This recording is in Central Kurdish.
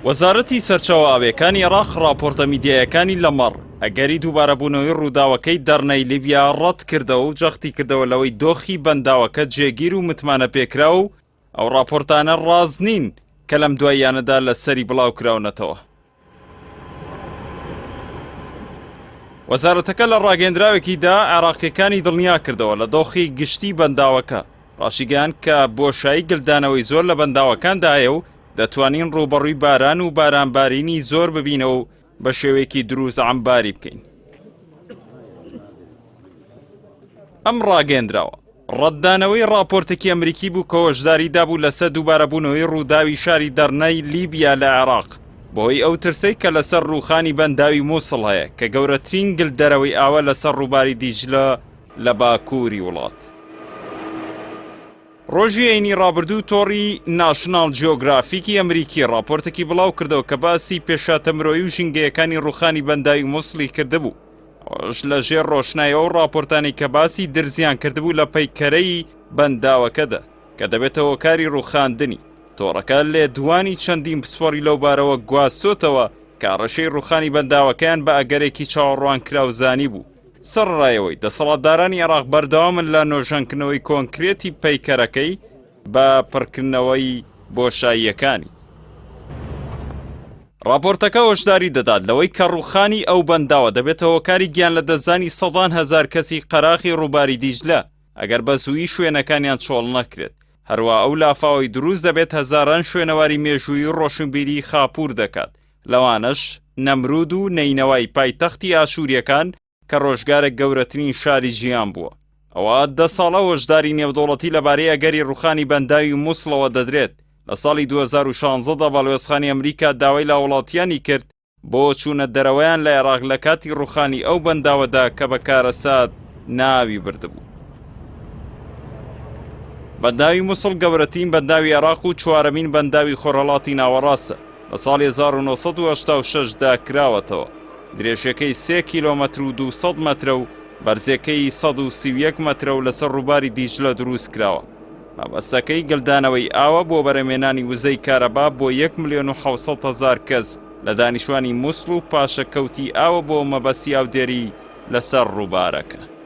وەزارەتی سەرچاوە ئاوییەکانی عێراق ڕاپۆرتە میدیایەکانی لەمەڕ ئەگەری دووبارەبوونەوەی ڕووداوەکەی دەرنەی لیبیا ڕەتکردەوە و جەختیکردەوە لەوەی دۆخی بەنداوەکە جێگیر و متمانەپێکراو و ئەو ڕاپۆرتانە ڕاست نین کە لەم دواییانەدا لەسەری بڵاوکراونەتەوە. وەزارەتەکە لە ڕاگەندراوێکیدا عێراقیەکانی دڵنیا کردەوە لە دۆخی گشتی بەنداوەکە، ڕاشیگەیاند کە بۆشایی گلدانەوەی زۆر لە بەنداوەکاندا هەیە و دەتوانین ڕووبەڕووی باران و بارانبارینی زۆر ببینەوە و بە شێوەیەکی دروست عەمباری بکەین. ئەم ڕاگەندراوە ڕەتدانەوەی ڕاپۆرتێکی ئەمریکی بوو کە هۆشداری دابوو لەسەر دووبارەبوونەوەی ڕووداوی شاری دەرنەی لیبیا لە عێراق بەهۆی ئەو ترسەی کە لەسەر ڕووخانی بەنداوی مووسڵ هەیە کە گەورەترین گلدەرەوەی ئاوە لەسەر ڕووباری دیجلە لە باکووری وڵات. ڕۆژی هەینی ڕابردوو تۆڕی ناشناڵ جیۆگرافیکی ئەمریکی ڕاپۆرتێکی بڵاوکردەوە کە باسی پێشهاتە مرۆیی و ژینگەیەکانی ڕووخانی بەنداوی مووسڵی کردبوو. ئەوەش لە ژێر ڕۆشنای ئەو ڕاپۆرتانەی کە باسی درزیان کردبوو لە پەیکەرەی بەنداوەکەدا کە دەبێتە هۆکاری ڕووخاندنی. تۆڕەکە لێدوانی چەندین پسپۆڕی لەوبارەوە گواستۆتەوە کە هەڕەشەی ڕووخانی بەنداوەکەیان بە ئەگەرێکی چاوەڕوانکراو زانیبوو. سەرەڕای ئەوەی دەسەڵاتدارانی عێراق بەردەوامن لە نۆژەنکردنەوەی کۆنکرێتی پەیکەرەکەی بە پڕکردنەوەی بۆشاییەکانی. ڕاپۆرتەکە هۆشداری دەدات لەوەی کە ڕووخانی ئەو بەنداوە دەبێتە هۆکاری گیانلەدەستدانی سەدان هەزار کەسی قەراخی ڕووباری دیجلە ئەگەر بە زوویی شوێنەکانیان چۆڵ نەکرێت، هەروەها ئەو لافاوەی دروست دەبێت هەزاران شوێنەواری مێژوویی و ڕۆشنبیریی خاپوور دەکات، لەوانەش نەمرود و نەینەوای پایتەختی ئاشوورییەکان کە ڕۆژگارێک گەورەترین شاری جیهان بووە. ئەوە دە ساڵە هۆشداری نێودەوڵەتی لەبارەی ئەگەری ڕووخانی بەنداوی موسڵەوە دەدرێت، لە ساڵی 2016 دا باڵوێزخانی ئەمریکا داوای لە هاوڵاتیانی کرد بۆ چوونە دەرەوەیان لە عێراق لە کاتی ڕووخانی ئەو بەنداوەدا کە بە کارەسات ناوی بردبوو. بەنداوی موسڵ گەورەترین بەنداوی عێراق و چوارەمین بەنداوی خۆرهەڵاتی ناوەڕاستە. لە ساڵی 1986 دا کراوەتەوە. درێژیەکەی سێ کیلۆمەتر و 200 مەترە و بەرزیەکەی 131 مەترە و لەسەر ڕووباری دیجلە دروست کراوە. مەبەستەکەی گلدانەوەی ئاوە بۆ بەرهەمهێنانی وزەی کارەبا بۆ یەک ملیۆن و 700 هەزار کەس لە دانیشتوانی موسڵ و پاشەکەوتی ئاوە بۆ مەبەستی ئاودێری لەسەر ڕووبارەکە.